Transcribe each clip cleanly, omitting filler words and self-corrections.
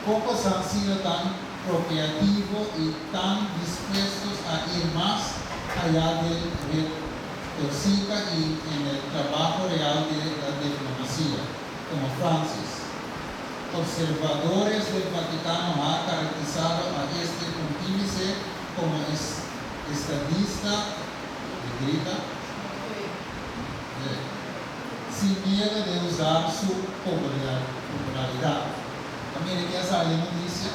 Pocos han sido tan proactivos y tan dispuestos a ir más allá del retórica y en el trabajo real de la diplomacia, como Francis. Observadores del Vaticano han caracterizado a este pontífice como estadista, grita, sin miedo de usar su popularidad. También aquí sale noticia.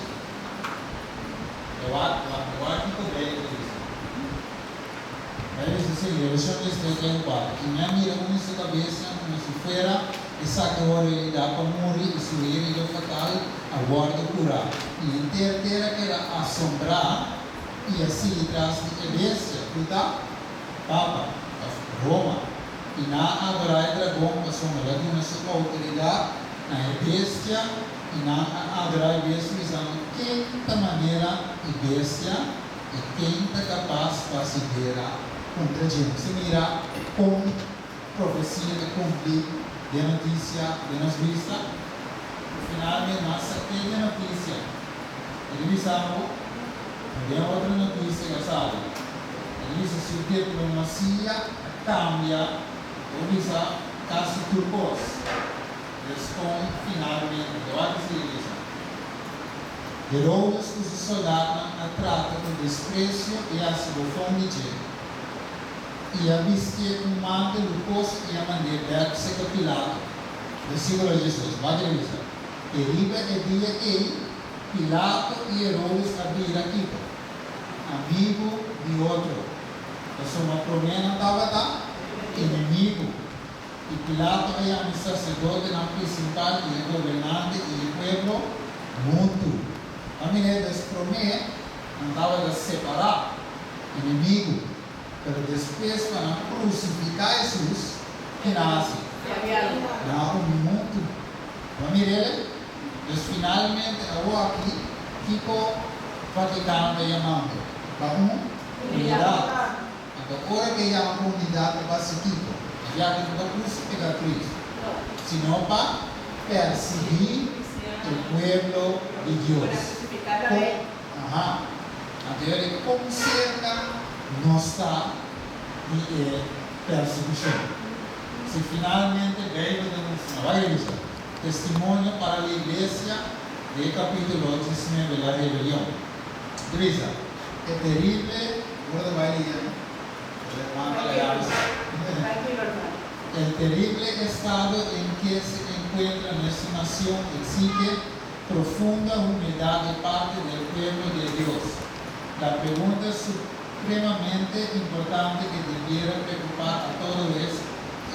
Lo va aquí con dice. Ahí dice, sí, versión de 4. I mi a mira un su kabes komo si fuera esaki a herida pa muri i su herida fatal a wòrdu kurá. I henter tera a keda asombrá i a sigui tras di e bestia, ku ta Papa, Roma. I nan a adorá e dragon, pasobra el a duna su outoridat na e bestia, i nan a adorá e bestia, bisando: "Ken ta manera e bestia i ken ta kapas pa hasi guera kontra dje?" Si mira kon profesia ta kumpli den notisia den nos bista, finalmente nos e notisia. El a bisa, den otro notisia ku sabi. El a bisa si diplomasia kambia, el a bisa kasi tur kos. Responde finalmente, wak si bisa. Herodes ku su sòldánan a trata ku despresio i a hasi bofon di dje. I a bistié un mantel luhoso i a mand'é bèk serka Pilato. Versíkulo 12, wak bisa. I riba e dia ei, Pilato i Herodes a bira kiko? Amigu di otro. Pasobra promé nan tabata enemigu. I Pilato a yama e saserdotenan prinsipal i e gobernante i e pueblo huntu. A mira, promé nan tabata separá, enemigu. Pero despues, pa nan krusifiká Hesus, ki nan a hasi? Nan a uni huntu. Ma mira, dus finalmente, awor aki, kiko Vatikano ta yamando? Pa un unidat. Anto, ora ku yama unidat, pa kiko? Ya ku no ta krusifiká Kristu, sino pa persiguí e pueblo di Dios. Aha. Anto, kon serka nos ta di persekushon? Si finalmente Beibel ta mustra, bai revisa, Testimonio para la Iglesia, de kapítulo 19, la rebelión. Revisa, e terrible, guarda, bai leyendo, levanta la llave. El terrible estado en que se encuentra nuestra nación exige profunda humildad de parte del pueblo de Dios. La pregunta supremamente importante que debiera preocupar a todos es: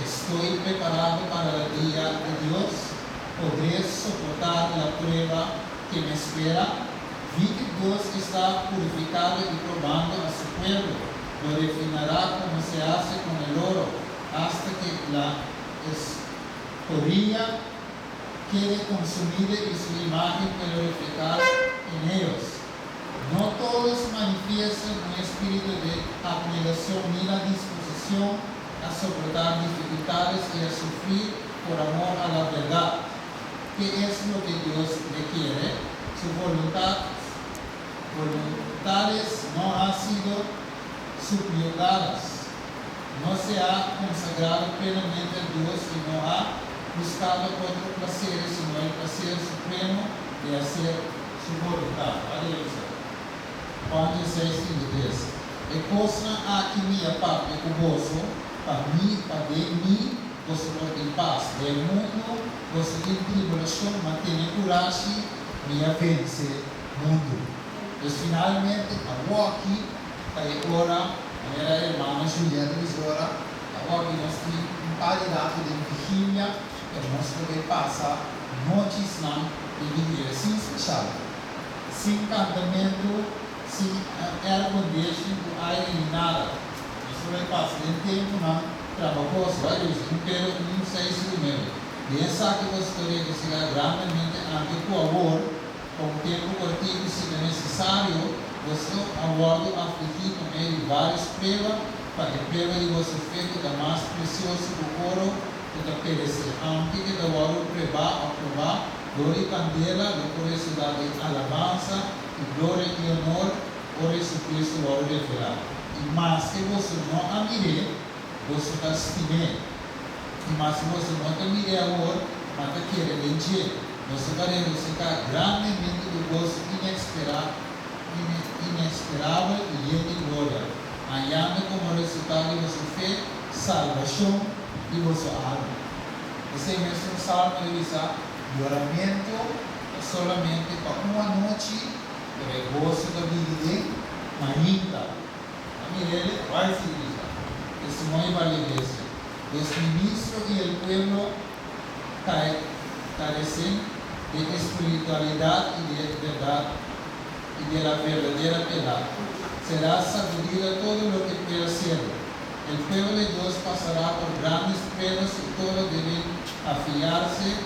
¿estoy preparado para el día de Dios? ¿Podré soportar la prueba que me espera? Vi que Dios está purificando y probando a su pueblo. Lo refinará como se hace con el oro, hasta que la escoria quede consumida y su imagen pueda reflejar en ellos. No todos manifiestan un espíritu de abnegación ni la disposición a soportar dificultades y a sufrir por amor a la verdad. ¿Qué es lo que Dios requiere? Su voluntad, voluntades no han sido subyugadas. No se ha consagrado plenamente a Dios y no ha buscado otro placer sino el placer supremo de hacer su voluntad. Aleluya. Juan 16, 53. E kosnan aki mi a papia ku boso, pa mi, pa den mi, boso por tin pas. Den mundu, boso tin tribulashon, ma tene kurashi, mi a vense mundu. Pues finalmente, awor aki, ta e ora, manera ruman Julieta a bisa ora, awor aki nos tin un par di ratu di vigilia, ku nos por pasa nochinan di vigilia, sin spesial, sin kantamentu, sin air condition, ku aire ni nada. Nos bai pasa den tempunan trabahoso, bai bisa, 1 Pedro 1, 6 i 9. Den esaki boso ta regosihá grandemente, aunke ku awor, pa un tempu kòrtiku, si ta nesesario, boso a wòrdu afligí pa medio di vários prueba, pa e prueba di boso fe, ku ta mas presioso ku oro, ku ta peresé, aunke ku ta wòrdu probá o probá. Dor di kandela lo por resultá den alabansa i gloria i honor ora Jesucristo wòrdu revelá. I maske boso no a mir'é, boso ta stim'é. I maske boso no ta mir'é awor, ma ta kere den dje, boso ta regosihá grandemente ku goso inesperabel i yen di gloria, hañando komo resultado di boso fe salbashon di boso alma. Esei mesun salmo ta bisa, Yoramentu ta solamente pa un anochi, pero e goso ta bini den mainta. A mir'el, bai sigui bisa, Testimonio pa la iglesia, Los ministros y el pueblo carecen de espiritualidad y de verdad y de la verdadera piedad. Será sacudida todo lo que pueda serlo. El pueblo de Dios pasará por grandes pruebas y todos deben afiarse,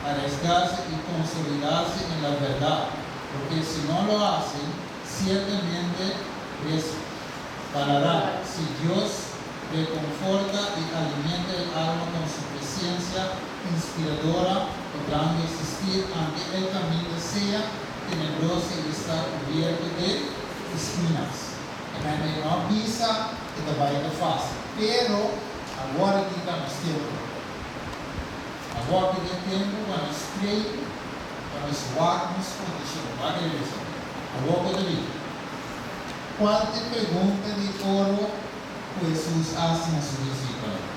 arriesgarse y consolidarse en la verdad, porque si no lo hacen, ciertamente resbalarán. Si Dios reconforta y alimenta el alma con su presencia inspiradora, podrán resistir aunque el camino sea tenebroso y está cubierto de espinas. Amen. E no a bisa ku ta bai ta fásil. Pero awor aki ta nos tempu. Awor aki ta e tempu pa nos train, pa nos wak nos kondishon. Wak e bisa. Awor ku ta bin. Kual ta e pregunta di oro ku Hesus hasi na su disipelnan?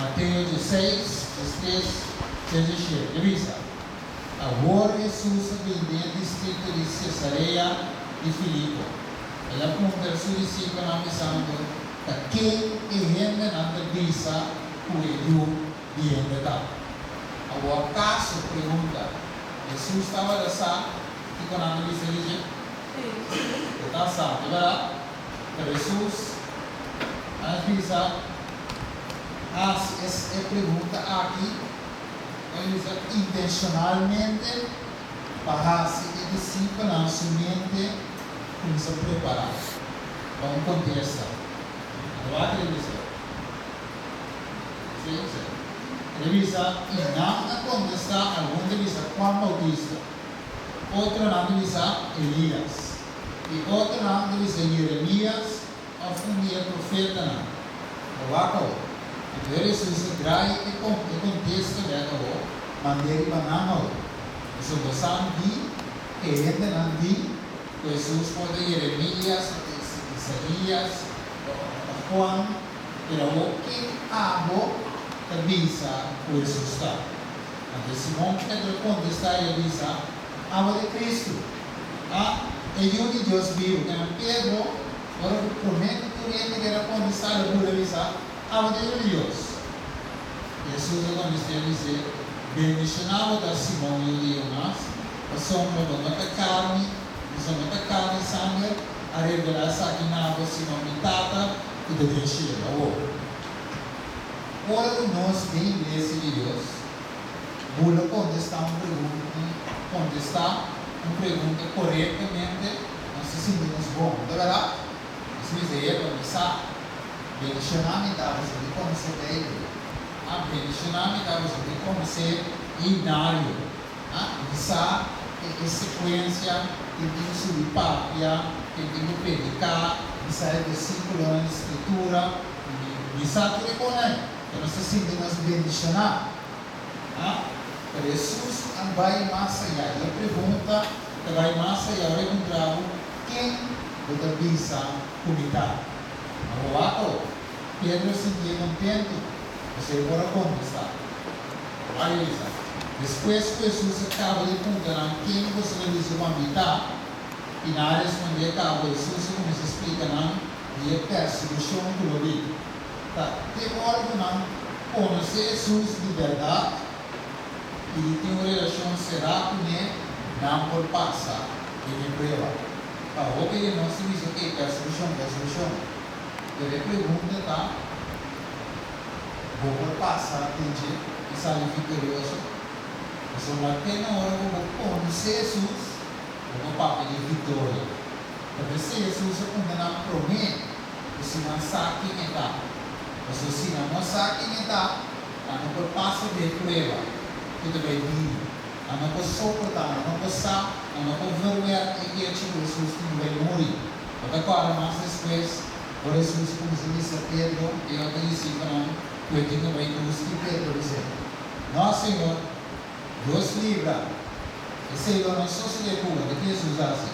Mateo dieseis, diestres, diesishete. E bisa. Awor Hesus a bin den e distrito di Cesarea di Filipo. El a puntra su disipelnan bisando, Ta ken e hendenan ta bisa ku e Yu di hende ta? Awor akaso, pregunta, Hesus tabata sa kiko nan ta bisa di dje? E ta sa, di bèrdat? Pero Hesus a bisa hasi e pregunta aki. El usa intencionalmente pa haci e discipelnan su mente cuminsa prepara pa un contesta. Anto wak el bisa. Sí, sí. El bisa, i nan a contesta, algun ta bisa Juan Bautista, otronan ta bisa Elias, i otronan ta bisa Jeremias Of un di e profetanan. Bo wak awo. Anto e Hesus a drai e e kontesta bek awo, mand'é riba nan awo. Pasobra bo sa di e hendenan di ku Hesus por ta Yeremias of ta Isaías of ta Juan, pero awo ken abo ta bisa ku Hesus ta? Anto Simon Pedro a kontestá i a bisa, Abo ta e Kristu, a e Yu di Dios bibu. Kennan Pedro Ora ku promé ku tur hende keda kontestá, lo bula bisa, Abo ta Yu di Dios. Hesus a kontest'é i bis'é, Bendishoná bo ta, Simon, yu di Yonas, pasobra bo no ta karni, pasobra no ta karni i sanger a revelá esaki na bo, sino mi Tata ku ta den shelu. Awor, ora ku nos den Iglesia di Dios bula kontestá un pregunta, kontestá un pregunta korektamente, Nos ta sinti nos bon, no ta bèrdat? Nos mester e pa mi sa. Bendishoná mi ta pasobra mi konosé Beibel. Ah, bendishoná mi ta pasobra mi konosé himnario. Ah, mi sa e sekuensia ken tin ku subi papia, ken tin ku prediká, mi sa e versíkulonan di Skritura, mi sa tur e konan. Pero nos ta sinti nos bendishoná. Ah, pero Hesus a bai mas ayá. I e pregunta ta bai mas ayá ora e puntra bo, Ken bo ta bisa ku mi ta? Awor wak awor. Pedro a sintié kontentu, pasobra e por a kontestá. Wak e bisa, Despues ku Hesus a kaba di puntra nan, Ken boso ta bisa ku ami ta? I nan a respondé kaba, Hesus a kuminsá splika nan di e persekushon ku lo bin. Ta te ora ku nan konosé Hesus di bèrdat i di tin un relashon será kuné, nan por pasa den e prueba. Pa hopi di nos ta bisa, Oke, persekushon, persekushon. Pero e pregunta ta, Bo por pasa den dje i sali viktorioso? Pasobra te na ora ku bo konosé Hesus, bo por papia di viktoria. Ta p'esei Hesus a puntra nan promé ku si nan sa ken e ta. Pasobra si nan no sa ken e ta, nan no por pasa den e prueba ku ta bai bini. Nan no por soportá, nan no por sa, nan no por verwerk e echo ku Hesus tin ku bai muri. Bo ta kòrda mas despues ora Hesus kuminsá bisa Pedro i e otro disipelnan ku e tin ku bai krus i Pedro bis'é, No, Señor, Dios libra, esei lo no sosodé ku bo. Ke Hesus hasi?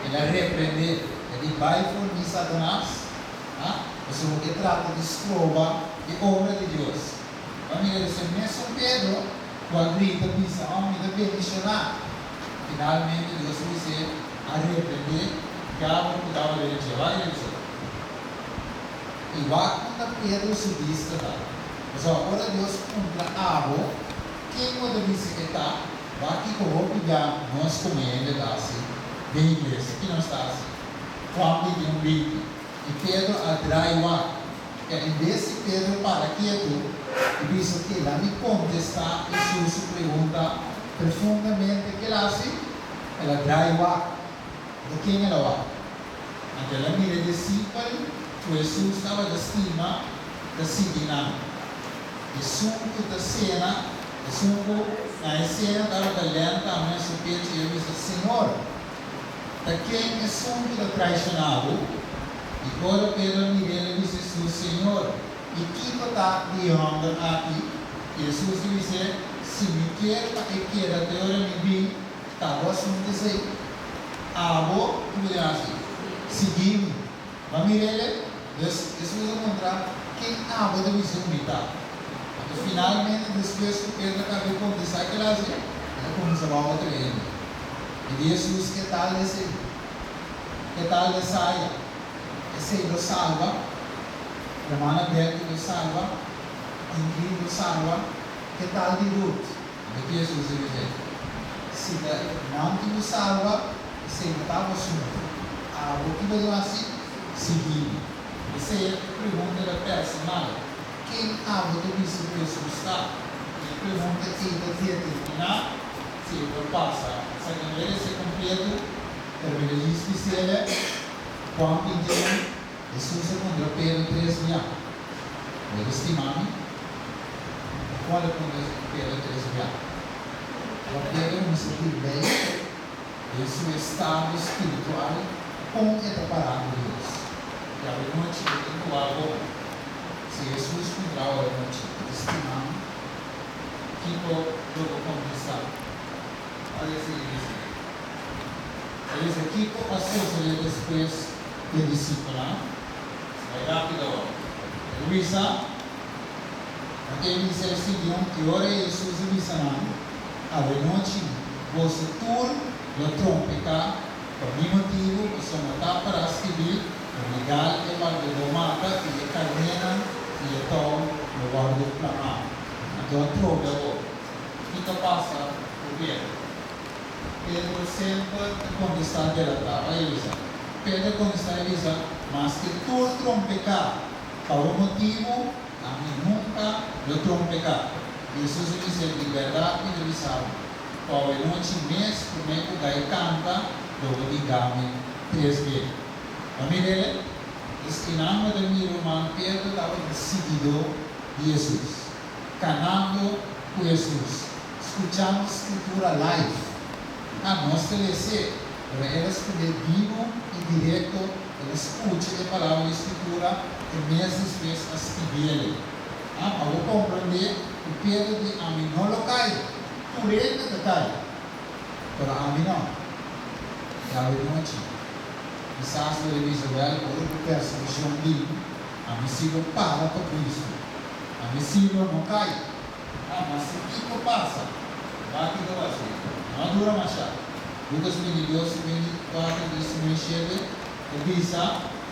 El a reprendé, el di, Bai for mi, Satanas, ha, pasobra bo ke trata di stroba e obra di Dios. Bo a mira esei mesun Pedro ku a grita bisa, Oh, mi ta bendishoná! Finalmente Dios a bis'é a reprendé diabel ku tabata den dje. Wak e episodio. I wak kon ta Pedro su bista ta. Pasobra ora Dios puntra abo ken bo ta bisa e ta, wak kiko hopi bia nos komo hende ta hasi den iglesia. Ki nos ta hasi? Juan 21, 20. I Pedro a drai wak. Ya en bes di Pedro para ketu i bisa oke, la mi kontestá Hesus su pregunta profundamente, ke el a hasi? El a drai wak. Anto ken el a wak? Anto el a mira e disipel ku Hesus tabata stima ta sigui nan. Esun ku ta sena, esun ku na e sena tabata lèn tambe na su pechu i a bisa, Señor, Ta ken esun ku ta traishoná bo? I ora Pedro a mir'é, el a bisa Hesus, Señor, i kiko ta di e hòmber aki? I Hesus a bis'é, Si mi kier pa e keda te ora mi bin, ta bo asuntu esei. Abo, ki bo den hasi? Sigui mi. Bo a mir'é? Dus, Hesus a puntra, Ken abo ta bisa ku mi ta? Anto finalmente, despues ku Pedro a kaba di kontestá kila hasi, el a kuminsá wou otro hende. I di Hesus, Ke tal esei? Ke tal esaya? Esei lo salba? Hermana Betty lo salba? Ingrid lo salba? Ke tal di Ruth? Anto ki Hesus a bis'é, Si ta nan tin ku salba, esei no ta bo asuntu. Abo ki bo debe hasi? Sigui mi. Esei e pregunta ta personal. Ken abo ta bisa ku Hesus ta? I e pregunta ei ta determiná si e por pasa. Esaki no merece kompletu, pero mi ta djis bis'el Juan 21, Hesus a puntra Pedro tres bia, Bo ta stima mi? Juan a puntra Pedro tres bia. Ora Pedro kuminsá tembla den su estado spiritual, kon e ta pará ku Dios? I awenochi bo tin ku wak bon. Si Hesus puntra bo awenochi, Bo ta stima mi? Kiko lo bo kontestá? Ora e sigui bisa, E bisa, Kiko a sosodé despues ku e disipelnan? Bai rápido awor. El bisa, Mateo 26, 31, I ora Hesus a bisa nan, Awenochi boso tur lo trompeká pa mi motibu, pasobra ta pará skibí, Legal e wardadó mata i e karnénan di e tou lo wòrdu plamá. Anto atrobe awor, kiko a pasa ku Pedro? Pedro semper ta kontestá delatá. Bai bisa. Pedro a kontestá i bisa, Maske tur trompeká pa bo motibu, ami nunka lo trompeká. Hesus a bis'é, Di bèrdat mi ta bisa bo, ku awenochi mes promé ku gai kanta, lo bo digá mi tres be. Pa mir'é, eskinando den mi ruman Pedro tabata un siguidó di Hesus, kanando ku Hesus, skuchando Skritura live. Ah, nos ta les'é, pero el a skund'é bibu i direkto, el a skucha e palabra di Skritura i mes despues a skibi'el. Ah, pa bo komprendé ku Pedro di ami no lo kai, tur hende ta kai, pero ami no. Djawe nochi. Kisas bo ta bisa, Wèl, ora ku persekushon bin, ami si lo para pa Kristu. Ami si lo no kai. Ah, ma si kiko pasa, wak kiko pasa. No a dura mashá. Lukas 22, 54 i 57 ta bisa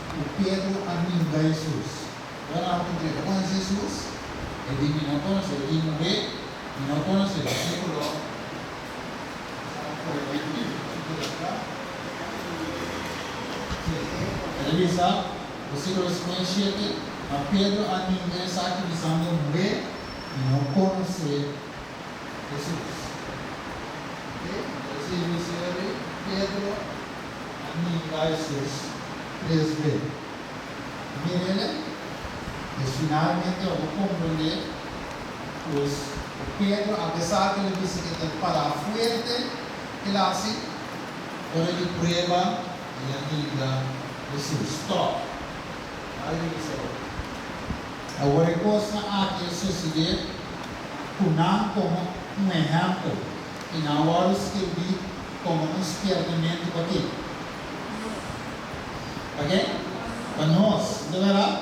ku Pedro a ninga Hesus. Ora nan a puntr'é, Bo konosé Hesus? E di, Mi no konosé. E di, Muhé, mi no konosé. Versíkulo. El a bisa, versículo 57, Ma Pedro a ninga esaki bisando, Muhé, mi no konosé Hesus. Ok, entonces e bisa eri, Pedro a ninga Hesus tres be. Mirele, es finalmente abo komprendé ku es. Pedro, apesar ku el a bisa ku e ta pará fuerte, el a hasi ora di prueba i a ninga Hesus. Stòp! Bai di bisa bo. Awor e kosnan aki a sosodé ku nan komo un ehèmpel, i nan a wòrdu skirbí komo un spièrtamentu pa ken? Pa ken? Pa nos, no ta bèrdat?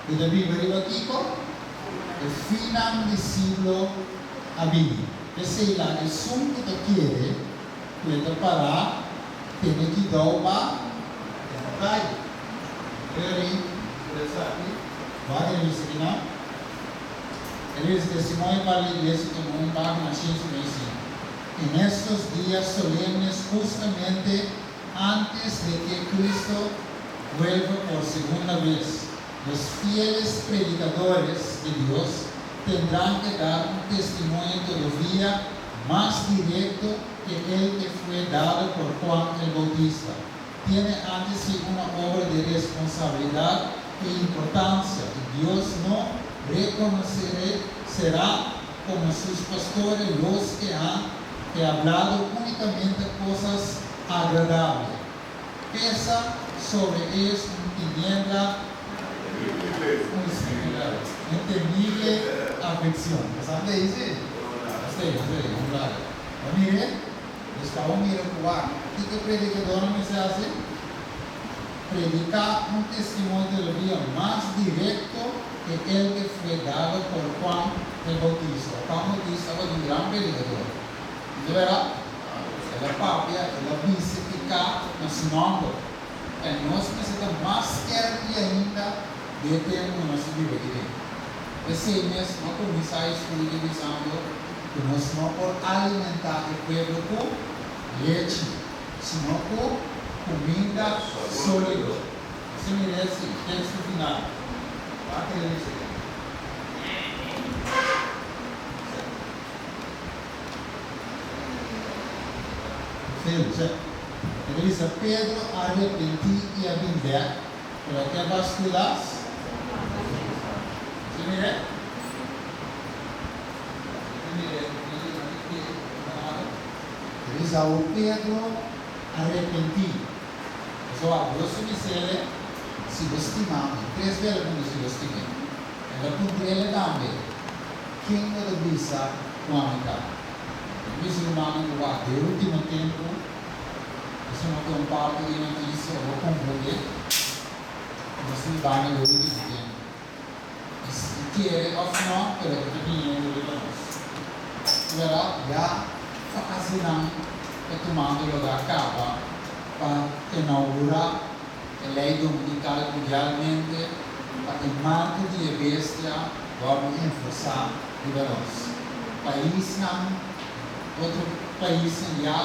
Ku ta biba riba kiko? E finnan di siglo a bini. P'esei laga esun ku ta kere ku e ta pará tene kidou pa e no kai. Rerí por esaki, wak e revista kinan. E revista Testimonio para la Iglesia tuma un página 155. En estos días solemnes justamente antes de que Cristo vuelva por segunda vez, los fieles predicadores de Dios tendrán que dar un testimonio todavía más directo que el que fue dado por Juan el Bautista. Tiene ante sí una obra de responsabilidad e importancia, y Dios no reconocerá será como sus pastores los que han que hablado únicamente cosas agradables. Pesa sobre ellos un tiniebla, un temible aflicción. Bastante easy. Bastante, bastante, un rato. Pero mire, estaba mira ku kiko predikadónan mester hasi? Prediká un testimonio todavia mas direkto ke el ke fue dado por Juan el Bautista. Juan Bautista tabata un gran predikador. No ta bèrdat? El a papia, el a bisa piká na su nòmber. Ta nos mester ta mas skèrpi ainda den e tempu ku nos ta biba aki den. P'esei mes no kuminsá e studio bisando ku nos no por alimentá e pueblo ku lechi, sino ku kuminda sólido. Así mira esi teksto final. Wak e lista aki. Feliz, eh. E ta bisa, Pedro a arepentí i a bin bèk, pero a ke baskulas? Así mira. Así mira, E bisa, Awor Pedro a arepentí. Pasobra Dios a bis'é, Si bo stima mi, tres bes el a puntra si bo stim'é. El a puntr'é tambe, Ken bo ta bisa ku ami ta? Mi bisa rumannan ku wak den ultimo tempu, esei no ta un parti di e notisia, bo komprondé ku nos ta bibando den ultimo tempu. I si kere òf nò, pero e ta biniendo riba nos. Wèl, ya fasenan ta tumando lugá kaba pa inaugurá e lei dominikal mundialmente pa e marka di e bestia wòrdu enforsá riba nos. Paisnan, otro paisnan ya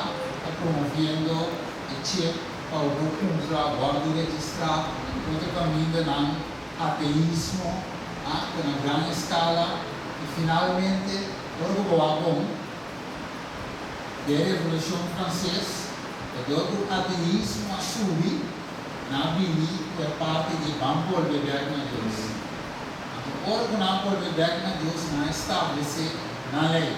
ta promoviendo e chip pa bo kumpra, wòrdu registrá, otro kamindanan ateismo a ta na gran eskala i finalmente ora ku bo wak bon den e Revolushon Franses ta dor ku ateismo a subi nan a bini ku e parti di ban bolbe bek na Dios. Anto ora ku nan a bolbe bek na Dios nan a establesé nan lei.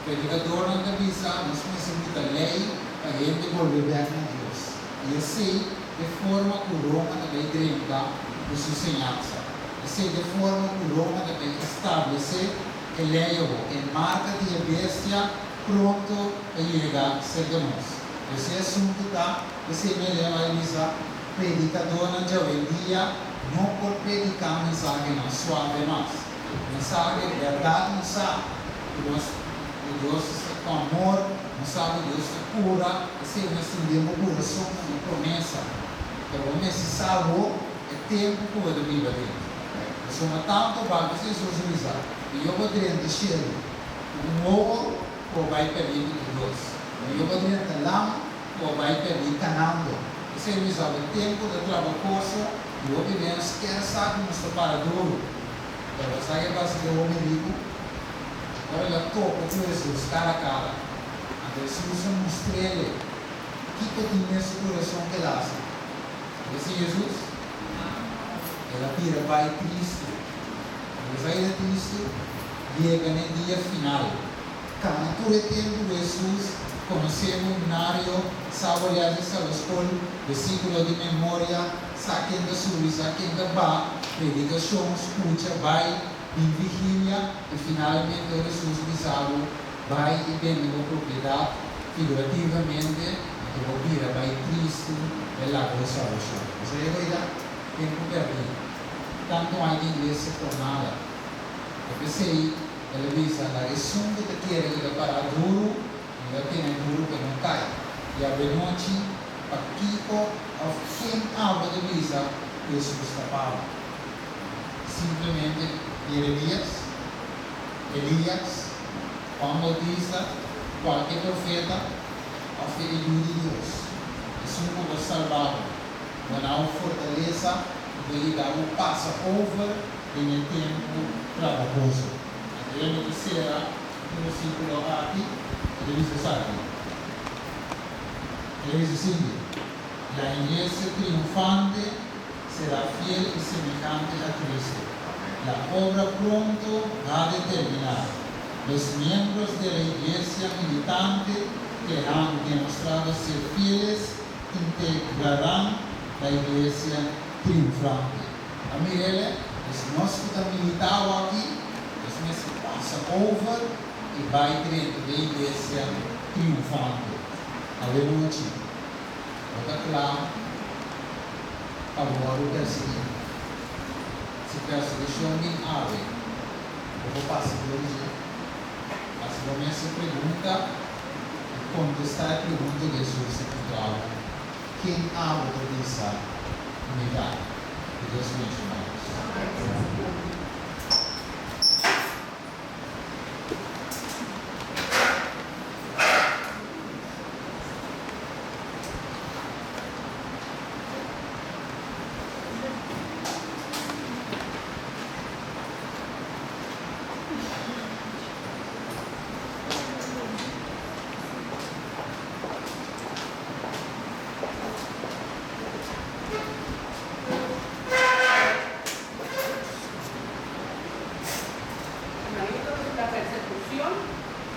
Predikadornan ta bisa nos mester buta lei pa hende bolbe bek na Dios i esei E forma ku Roma ta bay drenta ku su señansa. Esei ta e forma ku Roma ta bay establesé e lei awor. E marka di e bestia pronto ta yega serka nos. Pues e asuntu ta, p'esei mi a bay bisa, predikadónan djawendia no por prediká mensahenan suave mas. Mensahe bèrdat nos sa ku nos ku Dios ta ku amor, nos sa ku Dios ta kura, esei nos tin den bo kurason komo promesa. Pero bo mester sa awor e tempu ku bo ta biba den. Pasobra tantu bal ku Jesus a bisa, Mihó bo drenta shelu ku un wowo ku bo bai pèrdí ku tur dos. Mihó bo drenta lama ku bo bai pèrdí kanando. Esei a bisa bo tempu ta trabahoso i hopi bes kier sa ku nos ta para duru. Pero bo sa ke pasa ku e hopi riku? Ora el a topa ku Hesus kara a kara, anto Hesus a mustr'el kiko tin den su kurason ku el hasi. El a si Hesus? El a bira bai tristu. Bo sa el a tristu? Yega na e dia final. Kana tur e tempu ku Hesus konosé bo himnario, sa bo lès di sabaskol, besíkulo di memoria, sa ken ta subi, sa ken ta baha, predikashon, skucha, bai, bin vigilia, i finalmente ora Hesus bisa bo, Bai i bende bo propiedat, figurativamente, anto bo bira bai tristu, bai laga bo salbashon. Bo sa e oida? Tempu pèrdí. Tantu ai di iglesia por nada. Ta p'esei el a bisa, Laga esun ku ta kere ku ta pará duru, mi ta tene duru p'e no kai. I awenochi, pakiko òf ken abo ta bisa ku Hesus ta pabo? Simplemente Jeremias, Elias, Juan Bautista, kualke profeta òf e Yu di Dios, esun ku por salba bo, duna bo fortalesa i por yuda bo pasa over den e tempu trabahoso. Anto e mi ta sera e versíkulo aki, e ta bisa esaki, e ta bisa esindi, La iglesia triunfante será fiel i semehante a Cristo. La obra pronto ha de terminar. Los miembros de la iglesia militante que han demostrado ser fieles integrarán la iglesia triunfante. A mir'el, dus nos ku ta militá awor aki, nos mester pasa over i bai drenta den iglesia triunfante. Awenochi, bo ta kla pa wòrdu persiguí? Si persiguishon bin awe, bo por pasa dor di dje? Hasi bo mes e pregunta i kontestá e pregunta ku Hesus a puntra bo, Ken abo ta bisa ku mi ta? Ku Dios benshoná nos. Hermanitos, la persecución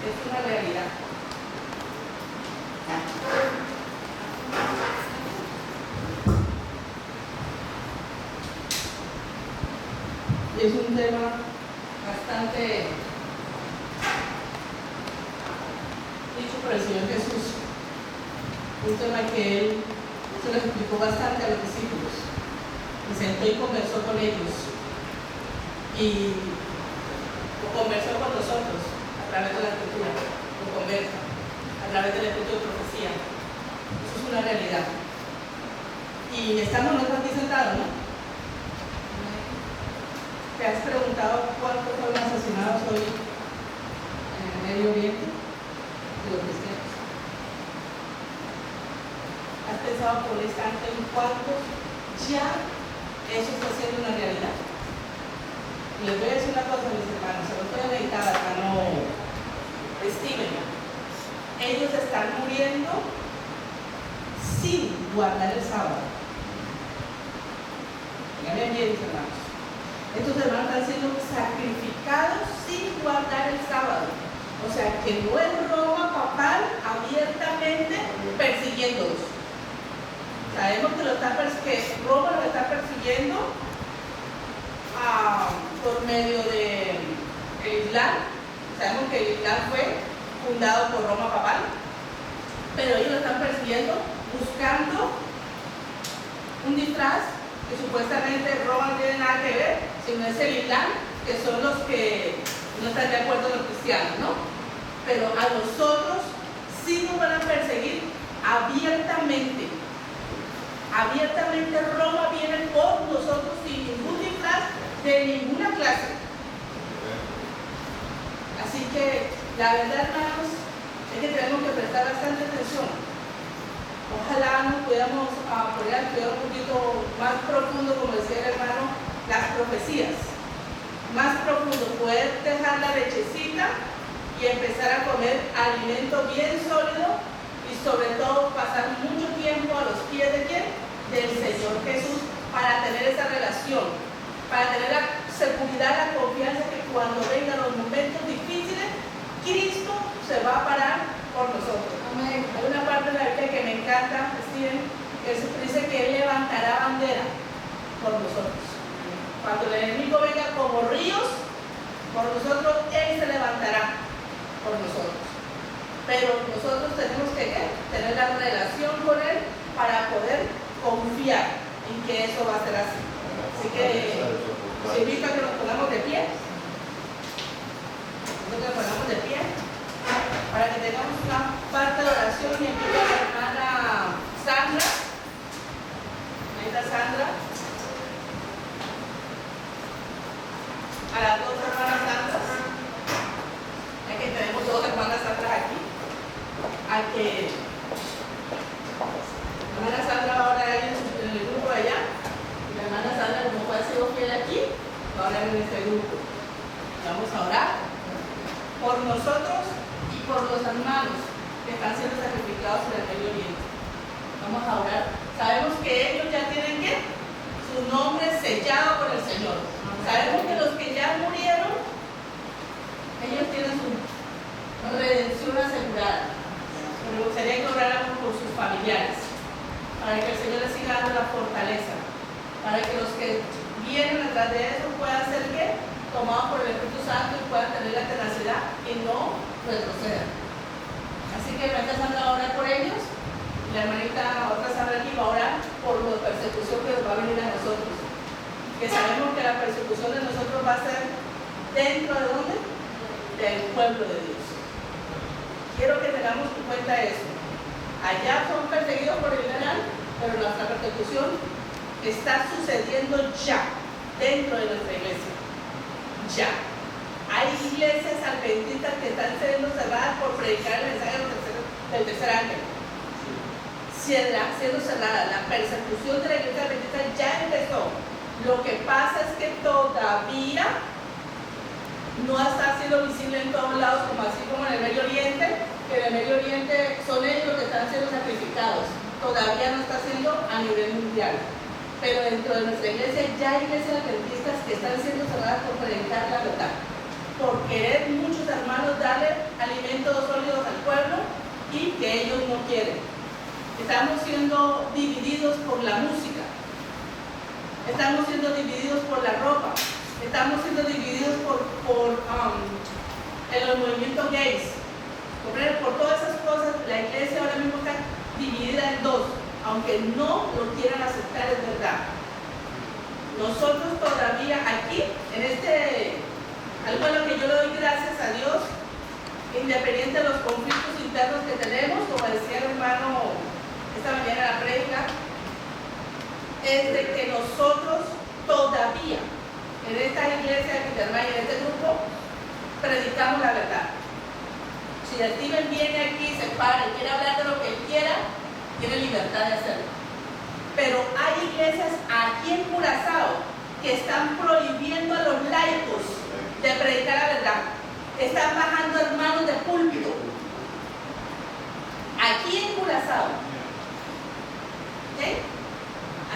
es una realidad. Es un tema bastante dicho por el Señor Jesús, un tema que Él se lo explicó bastante a los discípulos. Se sentó y conversó con ellos y conversó con nosotros a través de la escritura, lo conversa a través del espíritu de profecía. Eso es una realidad. Y estamos nosotros aquí sentados, ¿no? ¿Te has preguntado cuántos fueron asesinados hoy en el Medio Oriente de los cristianos? ¿Has pensado por un instante en cuántos ya eso está siendo una realidad? Y les voy a decir una cosa, mis hermanos, se los voy a meditar, hermano Steven. Ellos están muriendo sin guardar el sábado. Díganme bien, mis hermanos. Estos hermanos están siendo sacrificados sin guardar el sábado. O sea, que no es Roma papal abiertamente persiguiéndolos. Sabemos que, lo está, que Roma los está persiguiendo por medio del Islam. Sabemos que el Islam fue fundado por Roma papal, pero ellos lo están persiguiendo buscando un disfraz que supuestamente Roma no tiene nada que ver, sino es el Islam, que son los que no están de acuerdo con los cristianos, ¿no? Pero a nosotros sí nos van a perseguir abiertamente. Abiertamente Roma viene por nosotros sin ningún disfraz de ninguna clase. Así que la verdad, hermanos, es que tenemos que prestar bastante atención. Ojalá nos podamos poner a estudiar un poquito más profundo, como decía el hermano, las profecías. Más profundo, poder dejar la lechecita y empezar a comer alimento bien sólido y sobre todo pasar mucho tiempo a los pies de quién? Del Señor Jesús, para tener esa relación, para tener la seguridad, la confianza que cuando vengan los momentos difíciles, Cristo se va a parar por nosotros. Amén. Hay una parte de la Biblia que me encanta, Steven, que dice que Él levantará bandera por nosotros. Cuando el enemigo venga como ríos, por nosotros, Él se levantará por nosotros. Pero nosotros tenemos que ¿qué? Tener la relación con Él para poder confiar en que eso va a ser así. Así que los invito a que nos pongamos de pie. Invito a que nos pongamos de pie para que tengamos una parte de oración y invito a la hermana Sandra. Ahí está Sandra. A las dos hermanas Sandras. Ya que tenemos dos hermanas Sandras aquí. A que la hermana Sandra va a orar ahí en el grupo de allá. Y la hermana Sandra, como fue, ha sido fiel aquí, va a orar en este grupo. Vamos a orar por nosotros y por los hermanos que están siendo sacrificados en el Medio Oriente. Vamos a orar. Sabemos que ellos ya tienen que su nombre sellado por el Señor. Sabemos que los que ya murieron, ellos tienen su redención asegurada. Pero me gustaría que oráramos por sus familiares, para que el Señor les siga dando la fortaleza, para que los que vienen atrás de eso puedan ser ¿qué? Tomados por el Espíritu Santo y puedan tener la tenacidad y no retrocedan. Así que la hermanita Sandra va a orar por ellos y la hermanita otra Sandra aquí va a orar por la persecución que nos va a venir a nosotros. Que sabemos que la persecución de nosotros va a ser dentro de ¿dónde? Del pueblo de Dios. Quiero que tengamos en cuenta eso. Allá son perseguidos por el Islam, pero nuestra persecución está sucediendo ya dentro de nuestra iglesia. Ya. Hay iglesias adventistas que están siendo cerradas por predicar el mensaje del tercer ángel. Siendo cerrada. La persecución de la iglesia adventista ya empezó. Lo que pasa es que todavía no está siendo visible en todos lados, como así como en el Medio Oriente, que en el Medio Oriente son ellos los que están siendo sacrificados. Todavía no está siendo a nivel mundial. Pero dentro de nuestra iglesia ya hay iglesias adventistas que están siendo cerradas por predicar la verdad, por querer muchos hermanos darle alimentos sólidos al pueblo y que ellos no quieren. Estamos siendo divididos por la música, estamos siendo divididos por la ropa, estamos siendo divididos por en los movimientos gays. ¿Comprenden? Por todas esas cosas, la iglesia ahora mismo está dividida en dos, aunque no lo quieran aceptar, es verdad. Nosotros todavía aquí, en este, algo a lo que yo le doy gracias a Dios, independiente de los conflictos internos que tenemos, como decía el hermano esta mañana en la prédica, es de que nosotros todavía, en esta iglesia de Quitermay, en este grupo, predicamos la verdad. Si Steven viene aquí, se para y quiere hablar de lo que él quiera, tiene libertad de hacerlo. Pero hay iglesias aquí en Curazao que están prohibiendo a los laicos de predicar la verdad. Están bajando hermanos de púlpito. Aquí en Curazao. ¿Ok?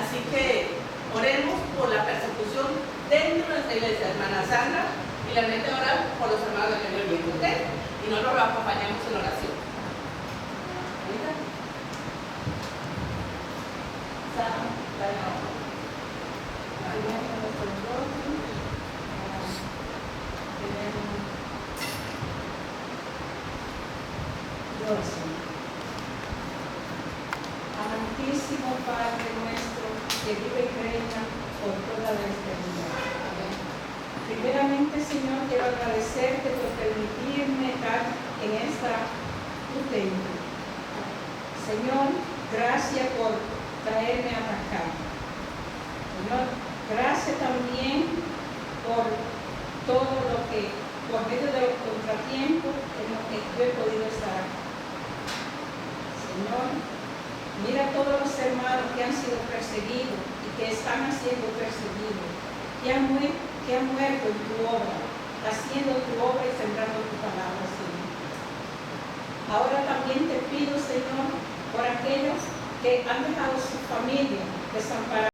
Así que oremos por la persecución dentro de nuestra iglesia, hermana Sandra, y la mente orar por los hermanos del Medio Oriente, ¿ok? Y nosotros los acompañamos en oración. ¿Ahorita? Sandra, Primero nuestro prójimo, tenemos 12. Amantísimo Padre nuestro que vive y reina por toda la eternidad. Amén. Primeramente, Señor, quiero agradecerte por permitirme estar en esta tu templo. Señor, gracias por traerme hasta acá. Señor, gracias también por todo lo que, por medio de los contratiempos en los que yo he podido estar acá. Señor, mira a todos los hermanos que han sido perseguidos y que están siendo perseguidos, que han muerto en tu obra, haciendo tu obra y sembrando tu palabra, Señor. Ahora también te pido, Señor, por aquellos que han dejado su familia desamparada.